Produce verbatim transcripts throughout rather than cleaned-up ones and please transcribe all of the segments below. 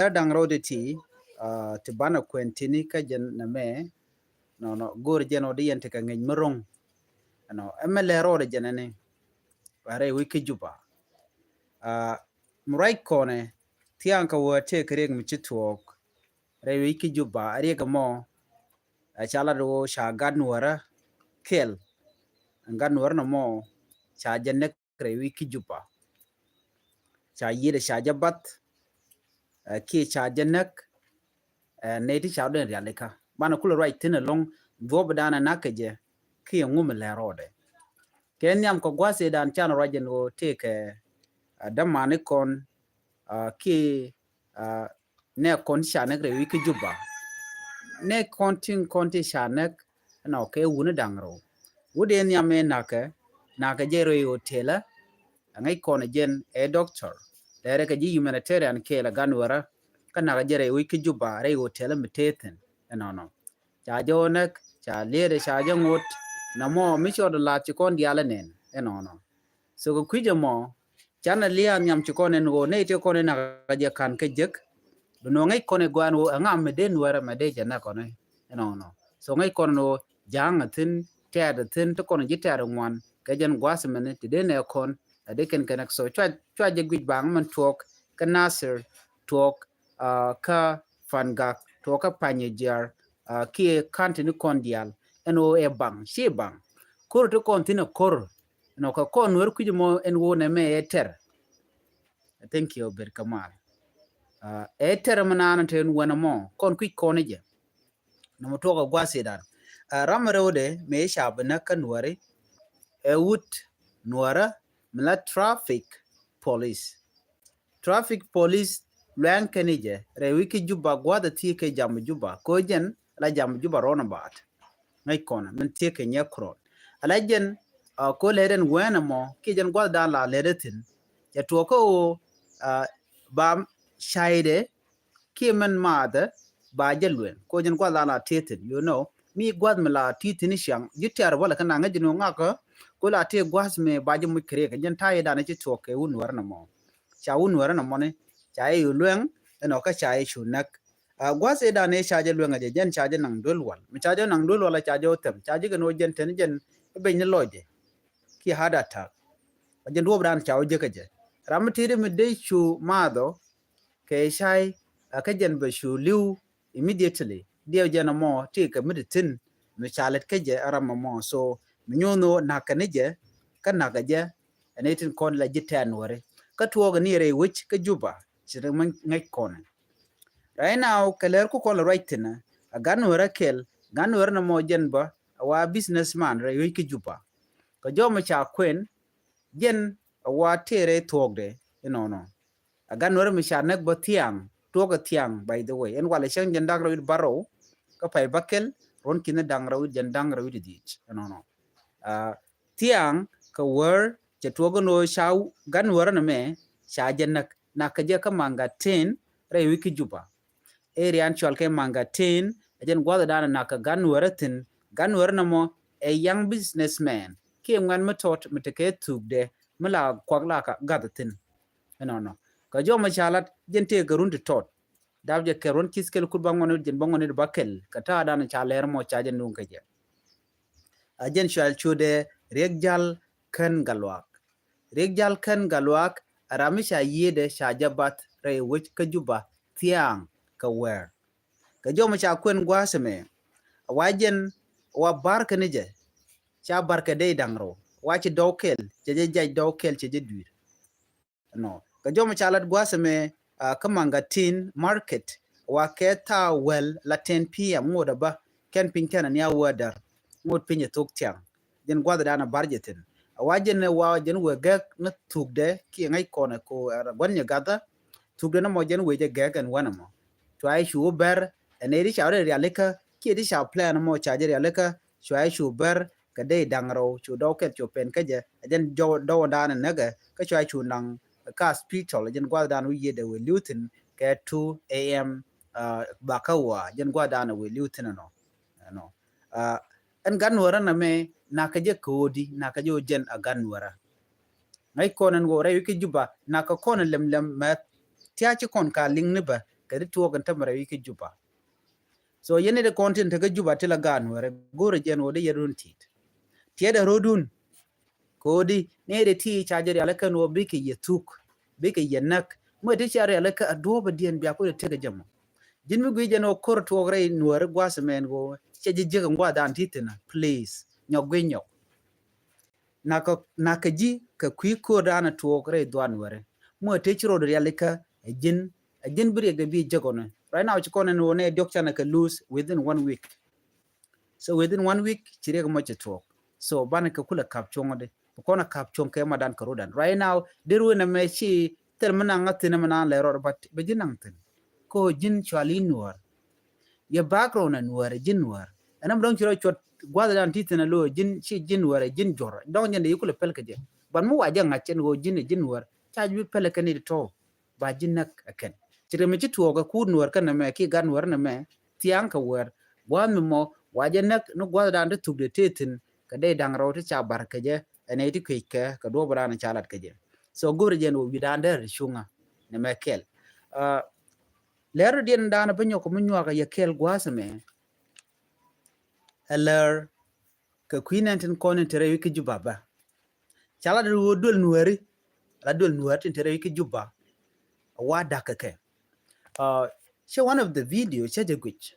lär da̱ŋ rɔɔdɛ ti ti banɛ kuɛn tini kä jɛn nɛ mɛ. Nɔnɔ go̱o̱r jɛn ɔ di yɛn ti kɛ ŋäc mi ro̱ŋ. Ɛnɔ ɛmɛ lär rɔɔdɛ jɛn ɛni rɛy wi̱c kä Juba. Mi ruac kɔnɛ thia̱a̱ŋ kɛ wä tëë kɛ riɛk mi ci tuɔɔk rɛy wi̱c kä Juba riɛk ɛmɔ. Ɛ ca lat wä ca gat nuɔrä kɛl. Gat nuɔrä nɔmɔ ca jɛ näk rɛy wi̱c kä Juba. Ca yiëëdɛ ca jɛ bath kiɛ ca jɛ näk. Nɛy ti ca den rialikä banɛ kulɛ ruac thi̱n ɛlɔ̱ŋ dhuɔpdan ɛ na̱k kɛ jɛ kiɛ ŋu mi lɛr rɔɔdɛ. Kɛ nhiam kɛ gua̱th ëëdan can ruac ɛn ɣöö tëëkɛ dämani kɔn kiɛ nɛ kɔn ti ca näk rɛy wi̱c kä Juba. Nɛ kɔn tin kɔn ti ca näk ɛnɔ kɛ wuni da̱ŋ rɛw. Wut ëë nhiam ëë na̱kɛ na̱kɛ jɛ rɛy hotel ɛ ŋäc kɔn ɛ jɛn ɛ doctor. Lɛrɛ kɛ ji̱ humanitarian kɛɛl ɛ gan wärä kä na̱kɛ jɛ rɛy wi̱c kä Juba rɛy hotel mi tëë thi̱n ɛnɔnɔ. Ca jɛ wä näk ca lietdɛ ca jɛ ŋot. Nɔmɔ mi cɔɔdɛ la̱a̱t ci kɔn diaal ɛ nɛn ɛnɔnɔ. So kɛ kui̱c ɛmɔ canɛ lia̱a̱ nhiam ci kɔn ɛn ɣöö nɛy tëë kɔn in nakä jɛ ka̱n kä jek. Bi nuɔ̱ŋ ŋäc kɔn ɛ gua̱a̱n ɣöö ɛŋa mi dee nuäärä mɛ dee jɛ näk kɔn ɛnɔnɔ. So ŋäc kɔn ɛn ɣöö ja̱a̱ŋ ɛ thi̱n tɛɛt ɛ thi̱n ti kɔn ji̱ tɛɛt ɛ ŋuan kɛ jɛn gua̱a̱th mɛni ti dee nɛ kɔn ɛ dee kɛn kɛn ɛ. So cua cua jɛ guic baŋ mɛn tuɔɔk kä Nasir tuɔɔk kä Pangak tuɔɔk kä Panyijiar kiɛ ka̱n ti ni kɔn diaal. Ɛn ɣöö ɛ baŋ ci baŋ ko̱r ti kɔn thi̱n ɛ ko̱r. Nɔ kɛ kɔn nuɛr kui̱c mɔ ɛn wunɛ mɛ ɛ tɛr. Thank you ber kɛ mal. Ɛ tɛr mɛ naan te wunɛ mɔ kɔn kui̱c kɔn jɛ. Nɔmɔ tuɔk ɛ gua̱th idan ram rɛwdɛ mɛ ca bi näk kä nuɛri. Ɛ wut nuɛrä mi la traffic police. Traffic police luɛŋ kɛn jɛ rɛy wi̱c kä Juba gua̱th ɛ thiek kɛ jam Juba ko jɛn la jam Juba roundabout. Ŋäc kɔn min thiek kɛ nyɛ kurɔn ala jɛn. Ko lɛ den wɛn ɛmɔ kiɛ jɛn gua̱th dan la lɛ dee thi̱n. Cɛ tuɔk kä ɣöö ba ca̱ydɛ kiɛ mɛn maathɛ ba jɛ luɛn ko jɛn gua̱th dan la thiek thi̱n you know. Mi gua̱th mi la thiek thi̱n ciaŋ ji̱ tiar bä lɛ kä naŋ ŋäc jɛn ɣöö ŋakä ko la thiek gua̱th mi ba jɛ muc kɛ riɛk jɛn ta̱yɛ dan ci tuɔk kɛ wun wärä nɔmɔ. Ca wun wärä nɔmɔni ca yɛ yu luɛŋ ɛnɔ kä ca yɛ cu näk. Gua̱th ëëdan ëë ca jɛ luɛŋ ɛ jɛ jɛn ca jɛ naŋ duel wal mi ca jɛ naŋ duel wal ɛ ca jɛ wä thɛm ca jɛ kɛn wä jɛn tɛn jɛn. Beny ni lɔcdɛ kiɛ heart attack. Ɛ jɛn duɔpdan ca wä jek ɛ jɛ ram mi tëëdi mi dee cu maathɔ kɛ cay kä jɛn bɛ cu li̱w immediately. Diɛw jɛn ɛmɔ tëëkɛ mi ti thi̱n mi ca lɛt kä jɛ ɛ ram ɛmɔ so mi nyuɔ̱n wä na̱k kɛ ni jɛ kä na̱k kɛ jɛ. Ɛn ëë tin kɔn la ji̱ tɛn wääri kä tuɔɔk ɛ ni rɛy wec kä Juba ci ri mi ŋäc kɔn. Right now kɛ lɛr ku kɔn la ruac thi̱n ɛ gan wärä kɛl gan wärä nɔmɔ jɛn bä ɛ wa businessman rɛy wec kä Juba. Kɛ jɔmɛ ca kuɛn jɛn ɛ wa tëë rɛy thuɔɔkdɛ inɔnɔ. Ɛ gan wärä mi ca näk bä thiaŋ tuɔɔk ɛ thiaŋ by the way ɛn walɛ cäŋ jɛn da̱ŋ rɛw wi̱c bärɔw kä pay bäkɛl ruɔ̱n ki̱n da̱ŋ rɛw wi̱c jɛn da̱ŋ rɛw wi̱c dhiec inɔnɔ. Thiaŋ kɛ wär cɛ tuɔɔk ɛn ɣöö ca gan wärä nɔmɛ ca jɛ näk nakä jɛ kä Mangaten rɛy wi̱c kä Juba. Area in cɔal kɛ Mangaten ɛ jɛn gua̱thdan nakä gan wärä thi̱n. Gan wärä nɔmɔ ɛ young businessman kiɛ ŋuɛn mi tɔt mi tekɛ thukdɛ mi la kuak la gath thi̱n. Ɛnɔnɔ kɛ jɔmɛ ca lat jɛn tëëkɛ run ti tɔt. Dap jɛ kɛ run ki̱th kɛl kut bäŋuɔni jɛn bäŋuɔni bäkɛl kɛ ta̱a̱dan ca lɛr mɔ ca jɛ nuŋ kɛ jɛ. A jɛn cual cudɛ Riek Jal Kän Gatluak. Riek Jal Kän Gatluak a ram mi ca yiëëdɛ ca jɛ bath rɛy wec kä Juba thiaŋ kɛ wɛɛr. Kɛ jɔmɛ ca kuɛn gua̱a̱th ɛmɛ a wa jɛn wa ba̱r kɛ ni jɛ ca ba̱r kɛ dey da̱ŋ rɛw wa ci dɔw kɛl cɛ jɛ jac dɔw kɛl cɛ jɛ dui̱r. Nɔ kɛ jɔmɛ ca lat gua̱a̱th ɛmɛ kä Mangaten market wa kɛ thaw wäl la ten P M ŋot ɛ bä kɛn piny kɛn a nia wä däär ŋot piny ɛ thok thiaŋ. Jɛn gua̱thdan a ba̱r jɛ thi̱n a wa jɛn ɛ wa jɛn wëë gɛk ni thukdɛ kiɛ ŋäc kɔn ɛ ko gua̱n nyɛ gathä. Thukdɛ ni mɔ jɛn wëë jɛ gɛk ɛn wän ɛmɔ. Cua i̱ cu wä bɛr ɛn ɛ di ca wä rialikä kiɛ di ca plan mɔ ca jɛ rialikä. Cua i̱ cu bɛr kɛ dey da̱ŋ rɛw cu dɔw kɛth cu pɛn kä jɛ ɛ jɛn dɔwdan ɛ näkɛ kä cua i̱ cu naŋ kä hospital ɛ jɛn gua̱thdan wä yiëëdɛ wëë li̱w thi̱n kɛ two A M. Bakä wa jɛn gua̱thdan ɛ wëë li̱w thi̱n ɛnɔ. Ɛnɔ ɛn gan wärä nɛmɛ nakä jɛ kɛ ɣöö di nakä jɛ ɣöö jɛn a gan wärä. Ŋäc kɔn ɛn ɣöö rɛy wi̱c kä Juba nakä kɔn ɛ lɛm lɛm mɛ. Thia̱ ci kɔn ka liŋ ni bä kɛ di tuɔɔk in tämɛ rɛy wi̱c kä Juba. So yɛn ni di kɔn tin te kä Juba ti la gaat Nuäärɛ go̱rɛ jɛn wä di yɛ run tit. Tiɛt ɛ rot dun. Kodi ni di ti ca jɛ rial kɛn wä bikɛ yɛ thuk, bikɛ yɛ näk. Mɛ ti ca rial kɛ a duɔ̱ɔ̱p a diɛn bia kodi tekɛ jɛ mɔ. Ji̱n mi gui jɛn wä kor tuɔɔk rɛy Nuäärɛ gua̱a̱th mɛn wä cɛ jɛ jek in gua̱a̱th dan ti thin a, please. Nyɔk gui nyɔk. Nakä, nakä ji̱ kɛ kui̱ ko̱r da̱a̱n a tuɔɔk rɛy dhuan wärä. Muɔ te ci rot rialikä ɛ ji̱n, ɛ ji̱n bi riɛk dee bi jek ɔnɛ. Right now ci kɔn ɛn wä nɛ diɔk canɛ kɛ lose within one week. So within one week ci riɛk mɔ ci tuɔɔk. So banɛ kɛ kulɛ kap cuɔ̱ŋ ɔdɛ. Bi kɔn a kap cuɔ̱ŋ kɛ ma dan kɛ rodan. Right now der wen ɛmɛ ci thil mi naŋ a thin ɛmɛ naŋ lɛ rɔd, but bɛ ji̱ naŋ thin. Ko ji̱n cual i̱ Nuäär. Yɛ background ɛ Nuäär, ɛ ji̱n Nuäär. Ɛn ɛmɛ dɔ̱ŋ ci rɔ cuɔt gua̱th dan ti thin ɛ lo̱ ji̱n, ci ji̱n Nuäär, ɛ ji̱n juɔr. Dɔ̱ŋ jɛn dee yi kulɛ pɛl kɛ jɛ. But mi wa jɛ ŋa̱c ɛn ɣöö ji̱n ɛ ji̱n Nuäär, ca ji̱ bi pɛl ɛ kɛn i̱ tɔ̱. Ba ji̱ näk ɛ kɛn. Ci rɛ mi ci tuɔɔk ɛ kuut Nuäär kɛn ɛmɛ, ki gat Nuäär ɛn ɛmɛ, thia̱a̱ŋ kɛ wäär. Gua̱a̱th mi mɔ, wa jɛ näk ni gua̱th dan ti thuk dee tëë thi̱n, kɛ dee da̱ŋ rɛw ti ca bar kɛ jɛ, ɛn ɛ ti kuec kɛ, kɛ duɔ̱ɔ̱p dan ca lat kɛ jɛ. So go̱rɛ jɛn wä wi̱dan dee rɛ cuŋä, nɛ mɛ kɛl. Ah, lɛr diɛn dan bä nyɔk mi nyuak yɛ kɛl gua̱a̱th mɛ. Ɛ lɛr kɛ kui̱ nɛn tin kɔn in te rɛy wi̱c kä Juba bä. Ca la dee wä duel Nuääri, la duel Nuääri tin te rɛy wi̱c kä Juba. Wa da̱k kɛ kɛ. Ah, cɛ one of the video cɛ jɛ guic.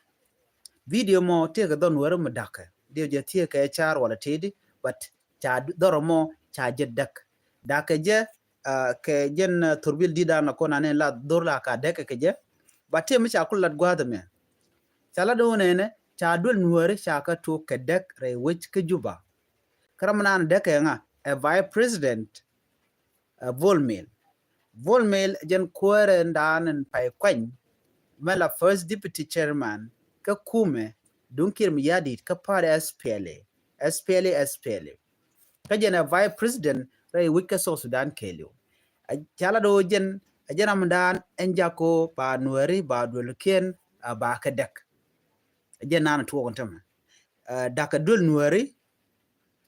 Video mɔ tëëkɛ dhɔr Nuääri mɔ da̱k kɛ. Diɛ jɛ tëëkɛ car wala tëëdi, but ca dhɔr mɔ ca jɛ däk. Da̱k kɛ jɛ, ah, kɛ jɛn, ah, thurbil di̱t dan la kɔn anɛ la dhor la ka däk kɛ jɛ. Ba tëë mi ca kul lat gua̱a̱th mɛ. Ca lat wä nɛnɛ, ca duel Nuääri ca kä tuɔk kɛ däk rɛy wec kä Juba. Kä ram nan däk kɛ ŋa, ɛ Vice President, ɛ Bol Mel. Bol Mel jɛn kuäärɛ dan in pay kuany, mɛ la first deputy chairman kä kumɛ duŋ Kiir Mayardit kä party S P L A, S P L A, S P L A. Kä jɛn ɛ Vice President rɛy wec kä South Sudan kɛɛliw. Ɛ ca la do̱ jɛn, ɛ jɛn ram dan ɛn jako ba Nuääri ba duel kiɛn, a ba kɛ däk. Ɛ jɛn nan tuɔk in tämɛ. Ɛ da̱k kɛ duel Nuääri,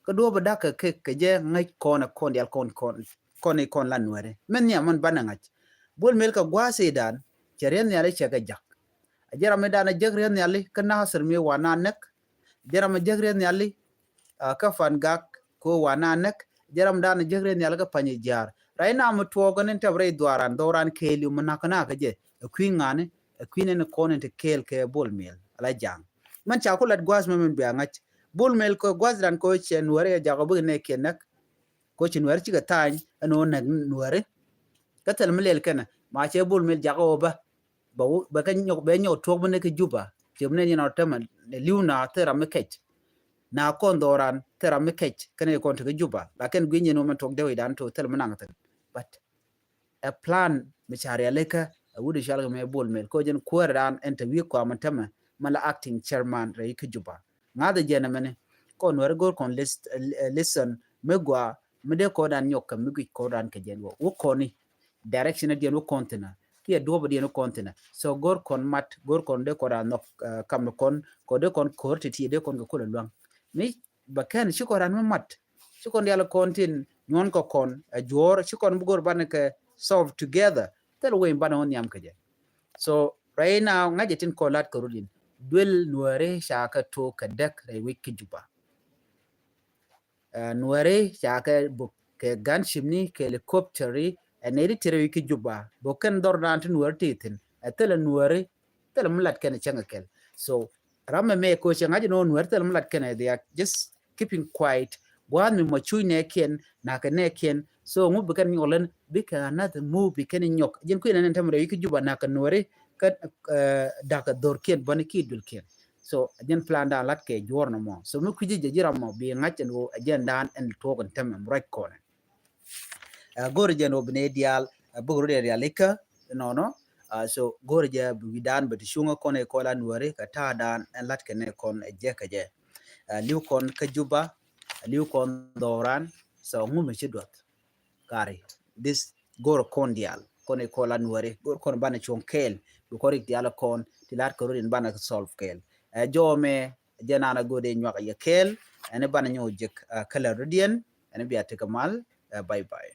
kä duɔ̱ɔ̱p da̱k kɛ kɛ jɛ ŋäc kɔn ɛ kɔn dial kɔn, kɔn, kɔn i̱ kɔn la Nuääri. Mɛn nhiam mɛn banɛ ŋa̱c. Bol Mel kɛ gua̱a̱th i̱ dan, cɛ riɛn nhiali cɛ kɛ jak. A jɛ ram i̱ dan a jek riɛn nhiali kä Nasir mi wa na näk. Jɛ ram a jek riɛn nhiali, ah, kä Pan Gak ko wa na näk. Jɛ ram dan a jek riɛn nhiali kä Pany Jiaar. Ray na mi tuɔɔk ni tɛp rɛy dhuaran, dhuaran kɛɛliw mi nak na kä jɛ. Ɛ kui̱ ŋa̱ni, ɛ kui̱ nɛn kɔn in te kɛɛl kɛ Bol Mel. Ala jaŋ. Mɛn ca ku lat gua̱a̱th mɛ mɛn bia ŋa̱c. Bol Mel kɔ gua̱th dan kɔ cɛ Nuääri ɛ jakɔ bikɛ nɛ kiɛ näk. Kɔ ci Nuääri cikɛ tha̱a̱ny ɛn ɣöö näk Nuääri. Kä thil mi lɛl kɛnɛ ma cɛ Bol Mel jakɔ ɣöö bä. Bɛ wä, bɛ kɛ nyɔk, bɛ nyɔk tuɔk mi ni kä Juba. Cɛ mi ni yɛn ɔ tämɛ li̱w na thil ram mi kɛc. Na kɔn dhɔran thil ram mi kɛc kɛnɛ kɔn ti kä Juba. Lakin gui̱ny yɛn ɣöö mɛn tuɔk dee wi̱dan to thil mi naŋ thin. But ɛ plan mi ca rialikä ɛ wut i̱ cual kɛ mɛ Bol Mel kɔ jɛn kuäär dan ɛn te wi̱i̱ kɔam ɛn tämɛ mɛ la acting chairman rɛy kä Juba. Ŋa̱th ɛ jɛn ɛmɛni kɔn Nuääri go̱r kɔn list-, eh, listen mi gɔaa mi dee kɔn dan nyɔk kɛ mi guic kɔn dan kɛ jɛn wä wä kɔni direction ɛ diɛn wä kɔn thinɛ kiɛ duɔ̱p ɛ diɛn wä kɔn thinɛ. So go̱r kɔn mat go̱r kɔn dee kɔn dan nhɔk, eh, kam ni kɔn kɔ dee kɔn ko̱r ti ti dee kɔn kɛ kulɛ luaŋ. Mi bɛ kɛn ci kɔn ran mi mat ci kɔn dial kɔn tin nyuɔn kɛ kɔn ɛ juɔr ci kɔn bi go̱r banɛ kɛ solve together. Thil wee banɛ wä nhiam kɛ jɛ. So right now ŋa̱c jɛ tin kɔn lat kɛ rudin duel Nuääri ca kɛ tok kɛ däk rɛy wec kä Juba. Ɛ Nuääri ca kɛ buk kɛ gunship ni kɛ helicopter ri ɛ nɛy ti ti rɛy wec kä Juba buk kɛn dhɔr dan ti Nuääri ti thin ɛ thilɛ Nuääri thilɛ mi lat kɛn cäŋ kɛl. So ram mɛ mɛ ko cɛ ŋa̱c ni wä Nuääri thilɛ mi lat kɛn, they are just keeping quiet. Gua̱a̱th mi mɔ cuc nɛɛkiɛn nakä nɛɛkiɛn. So ŋu bi kɛn nyɔk lɛn bikɛ another move bi kɛn nyɔk. Jɛn kui̱ nɛn ɛn tämɛ rɛy wec kä Juba nakä Nuääri kä, eh, dakä dhorkiɛn bäni ki duelkiɛn. So jɛn plan dan lat kɛ juɔr nɔmɔ. So mi kui̱ci jɛ ji̱ ram mɔ bi ŋa̱c ɛn wä jɛn dan ɛn tuɔk ɛn tämɛ mi ruac kɔnɛ. Ɛ go̱r jɛn wä bi nɛ diaal ɛ buk rut ɛ rialikä nɔnɔ. Ɛ so go̱r jɛ bi wi̱dan bɛ ti cuŋä kɔn ɛ kɔn la Nuääri kɛ ta̱a̱ dan ɛn lat kɛ nɛ kɔn ɛ jɛ kɛ jɛ. Ɛ li̱w kɔn kä Juba, ɛ li̱w kɔn dhɔran. So ŋu mi ci duɔth kari this go̱r kɔn diaal kɔn ɛ kɔn la Nuääri go̱r kɔn banɛ cuɔ̱ŋ kɛɛl bi kɔn rik diaal kɔn ti lat kɛ rut in banɛ solve kɛɛl. Ɛ jɔmɛ jɛ nana go̱r dee nyuak yɛ kɛɛl ɛn banɛ nyɔk jek, ɛ, kɛ la rut diɛn ɛn bia tekɛ mal. Ɛ bye bye.